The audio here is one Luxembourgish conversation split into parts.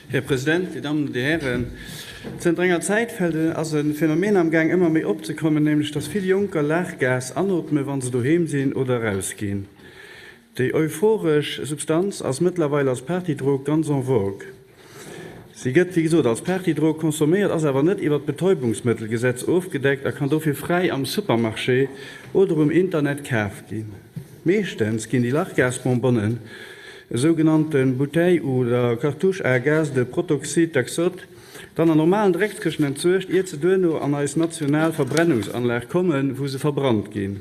Här President, Dir Dammen an Dir Hären, zënter enger Zäit fält ass e Phänomen amgaang ëmmer méi opzekommen, nämlech dass vill Jonker Laachgas anootme wa se doheem sinn oder erausginn. Déi euphoresch Substanz ass mëttlerweil als Partydrog ganz en vogue. Si gëtt, wéi gesot, als Partydrog consomméiert, ass awer net iwwer d'Betäubungsmëttelgesetz ofgedeckt a kann dofir fräi am Supermarché oder um Internet kaf ginn. Meeschtens ginn déi Lachgasbonbonnen, esou genannte Bouteilles oder Cartouches à gaz de protoxyde d'azote, dann an normalen Dreckskëschten entsuergt, iert se duerno an eis national Verbrennungsanlag kommen, wou se verbrannt ginn.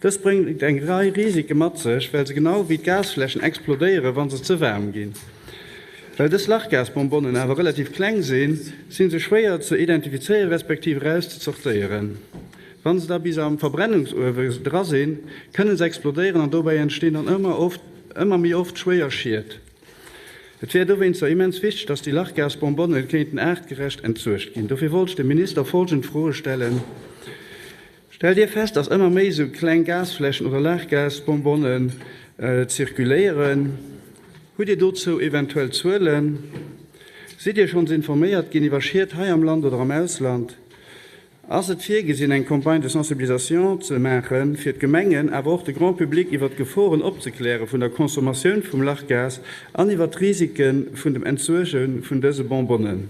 Dëst bréngt eng Rei Risike mat sech, well se genau wéi d'Gasfläschen explodéieren, wa se ze waarm ginn. Well dës Lachgasbonbonnen awer relativ kleng sinn, si se schwéier ze identifizéieren respektiv eraus ze zortéieren. Wa se da bis am Verbrennungsuewe dra sinn, kënne se explodéieren an dobäi entstinn dann ëmmer oft ëmmer méi oft schwéier Schied. Et wär dowéinster immens wichteg, dass déi Lachgasbonbonnen kéinten aartgerecht entsuergt ginn. Dofir wollt ech dem Minister folgend Froe stellen. Stellt Dir fest, dass ëmmer méi esou kleng Gasfläschen oder Laachgasbonbonnen zirkuléieren? Hutt Dir dozou eventuell Zuelen? Sidd Dir schonns informéiert ginn iwwer Schied hei am Land oder am Ausland? Ass et virgesinn, eng Campagne de sensibilisation ze maachen, fir d'Gemengen, awer och de Grand public iwwer d'Geforen opzekläre vun der Consommatioun vum Lachgas an iwwer d'Risike vun dem Entsuerge vun dëse Bonbonnen?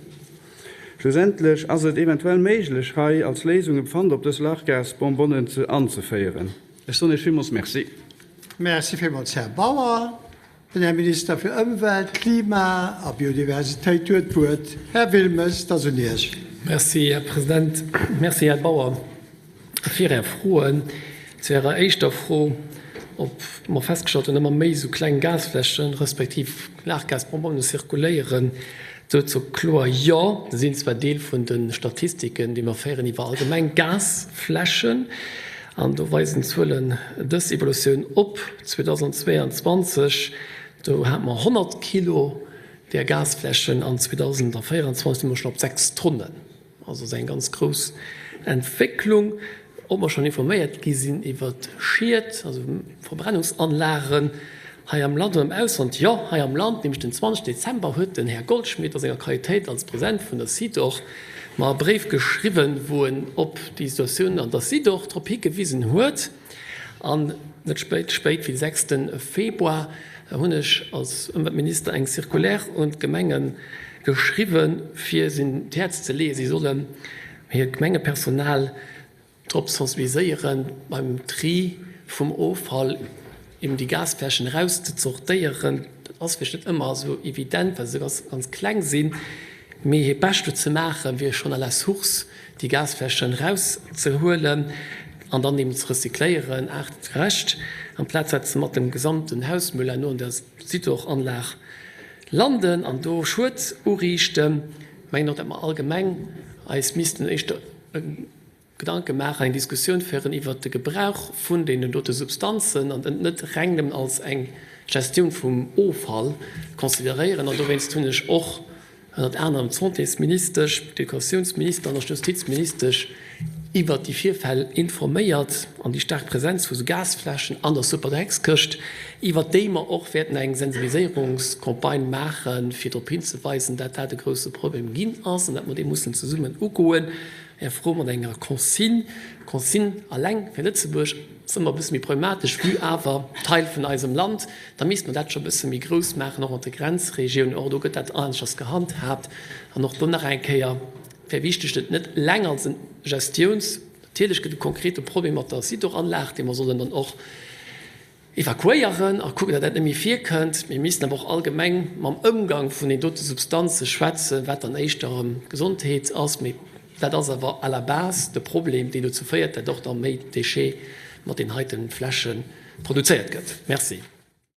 Schlussendlech ass et eventuell méiglech, hei als Léisung e Pfand op dës Lachgasbonbonnen ze anzeféieren. Ech soen Iech villmools Merci. Merci villmools, Här Bauer. Den Här Minister fir Ëmwelt, Klima a Biodiversitéit huet d'Wuert. Här Wilmes, et ass un Iech. Merci, Här President. Merci, Här Bauer. Fir Är Froen. Zu Ärer éischter Fro, ob mer festgestallt hunn, ëmmer méi esou kleng Gasfläschen, respektiv Laachgasbonbonnen zirkuléieren, dozou kloer Jo. Se sinn zwar Deel vun de Statistiken, déi mer féieren iwwer allgemeng Gasfläschen, an do weisen d'Zuelen dës Evolutioun op. 2022, do hate mer 100 Kilo där Gasfläschen an 2024 si mer schonn op 6 Tonnen. Also ass eng ganz grouss Entwécklung. Ob mer schonn informéiert gi sinn iwwer Schied, also Verbrennungsanlagen hei am Land oder am Ausland? Jo, hei am Land, nämlech den 20 Dezember huet den Här Goldschmidt a senger Qualitéit als President vun der Sidor mer e Bréif geschriwwen, wou en op déi Situatioun an der Sidor drop higewisen huet. An net spéit spéit wéi de sechste Februar hunn ech als Ëmweltminister eng Circulaire un d'Gemenge geschriwwen, fir si d'Häerz ze leeën, si sollen hiert Gemengepersonal drop sensibiliséieren, beim Tri vum Offall eben déi Gasfläschen erauszezortéieren. Dat ass vläicht net ëmmer esou evident, well se ganz, ganz kleng sinn, mee hiert Bescht do ze maachen, fir schonn à la source déi Gasfläschen erauszehuelen an dann eben ze recycléieren, aartgerecht, amplaz dat se mat dem gesamten Hausmüll herno an der Sidoranlag landen an do Schued uriichten. Mengen och, dat mer allgemeng eis missten éischter e Gedanke maachen, eng Diskussioun féieren iwwert de Gebrauch vun deenen dote Substanzen an et net reng nëmmen als eng Gestioun vum Offall consideréieren. An dowéinst hunn ech och ënnert anerem d'Santésministesch, d'Educatiounsminister an och d'Justizministesch iwwert déi Virfäll informéiert an déi staark Präsenz vu sou Gasfläschen an der Superdreckskëscht, iwwert déi mer och wäerten eng Sensibiliséierungscampagne maachen, fir drop hinzeweisen, dat dat e grouse Problem ginn ass an dat mer dee mussen zesummen ugoen. Är Fro mat enger Consigne, Consigne alleng fir Lëtzebuerg ass ëmmer e bësse méi problematesch, vue awer Teil vun eisem Land. Da misste mer dat scho e bësse méi grouss maachen, och mat de Grenzregiounen. Och do gëtt dat aneschters gehandhaabt. An och do nach eng Kéier wär wichteg, et net eleng als en Gestiouns-, natierlech gëtt e konkrete Problem mat der Sidoranlag, dee mer sollen dann och evakuéieren a kucken, datt dat net méi virkënnt. Mir missten awer och allgemeng mam Ëmgang vun den dote Substanze schwätzen, wat dann éischter erëm Gesondheet ass. Mee dat ass awer à la base de Problem, deen dozou féiert, datt och da méi Déchets mat den heite Fläsche produzéiert gëtt. Merci.